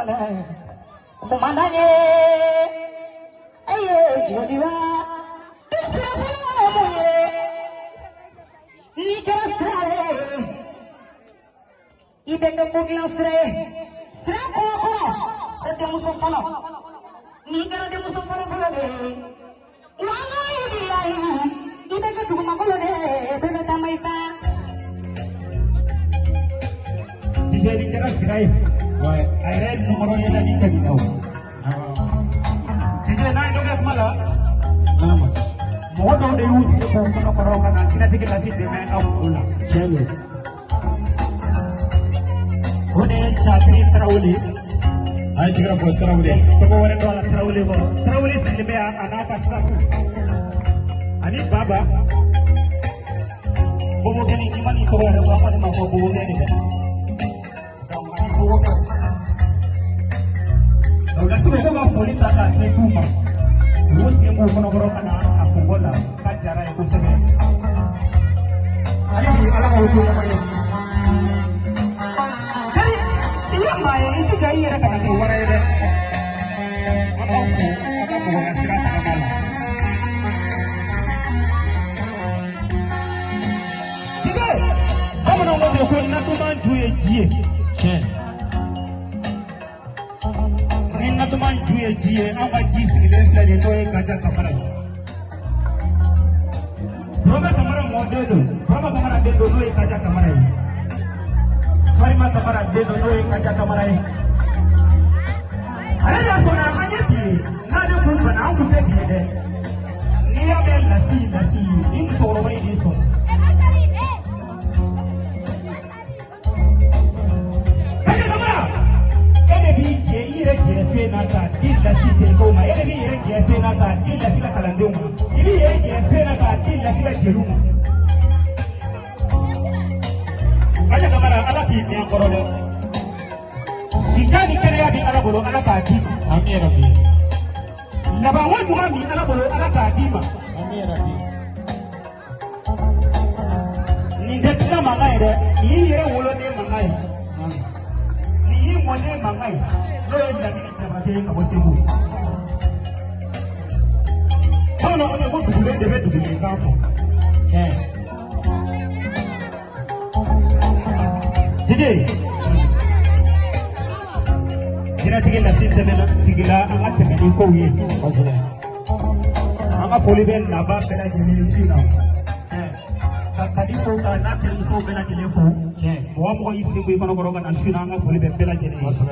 Kumandanye aye joliba muye ni kɛra sira ye i bɛ kɛ ko dilan sira ye sira kɔrɔ kɔrɔ o denmuso fɔlɔ n'i kɛra denmuso fɔlɔ fɔlɔ de ye walayi bilayi i bɛ kɛ dugumakolo de ye bɛɛ bɛ taama i kan. DJ ni kɛra sira ye. A yɛrɛ ye numéro yɛlɛli kɛ nin na o. DJ n'a ye dɔ kɛ kuma la. Mɔgɔ dɔw de y'u sen bɔ kɔnɔ kɔrɔ ka na jinɛtigi lasi dɛmɛ aw kungo la. Tiɲɛ don. O de ye Catiri Tarawele. A ye tɛgɛrɛ fɔ Tarawele. Tɔgɔ wɛrɛ dɔ la Tarawele kɔ. Tarawele sigilen bɛ yan a n'a ka safu. Ani Baba. Bobokɛni n'i ma nin tɔgɔ yɛrɛ fɔ an kɔni m'a fɔ Bobokɛ de dɛ. Donc ani Bobokɛ. Donc lasi ko ka foli ta k'a se k'u ma. U y'u sen b'u kɔnɔkɔrɔ ka na a kungo la k'a diyara ye kosɛbɛ. Hali bi Ala k'aw to ɲɔgɔn ye. Kari i ye maa ye i jija i yɛrɛ kana kɛ wɛrɛ ye dɛ. An b'aw fo aw ka mɔgɔya sira tagama la. Tige bamananw ko ten ko natuman ju ye ji ye. Tiɲɛ. Ni natuman ju ye ji ye anw ka ji sigilen filɛ nin ye n'o ye Kaja Kamara ye. Burama Kamara mɔden don Burama Kamara den don n'o ye Kaja Kamara ye. Farima Kamara den don n'o ye Kaja Kamara ye. Ale de sɔnna an ye bi ye n'ale kun banna an kun tɛ bi ye dɛ. N'i y'a mɛn lasi lasi ni musokɔrɔba in de sɔnna. Kaja Kamara e de b'i jɛ i yɛrɛ jɛ fɛn na k'a di lasi terikɛw ma e de b'i yɛrɛ jɛ fɛn na k'a di lasi ka kalandenw ma i b'i yɛrɛ jɛ fɛn na k'a di lasi ka jeliw ma. Kaja Kamara Ala k'i mɛn an kɔrɔ dɛ. Sika ni kɛnɛya bɛ Ala bolo Ala k'a d'i ma. Ami yarabi. Labanko ɲuman bɛ Ala bolo Ala k'a d'i ma. Ami yarabi. Nin tɛ tila mankan ye dɛ nin y'i yɛrɛ woloden mankan ye. Nin y'i mɔden mankan ye n'o ye Lamini Jabate ye ka bɔ Segu. Bamananw ko ten ko dugulen de bɛ dugulen kan fɔ. Tiɲɛ. Dide jinɛtigi lasi tɛmɛna sigila an ka tɛmɛ ni kow ye. Kosɛbɛ. An ka foli bɛ naba bɛɛ lajɛlen su na. Tiɲɛ. Ka Kadi fo ka n'a terimusow bɛɛ lajɛlen fo. Tiɲɛ. Mɔgɔ o mɔgɔ y'i sen bɔ i kɔnɔ kɔrɔ ka na su na an ka foli bɛ bɛɛ lajɛlen ye. Kosɛbɛ.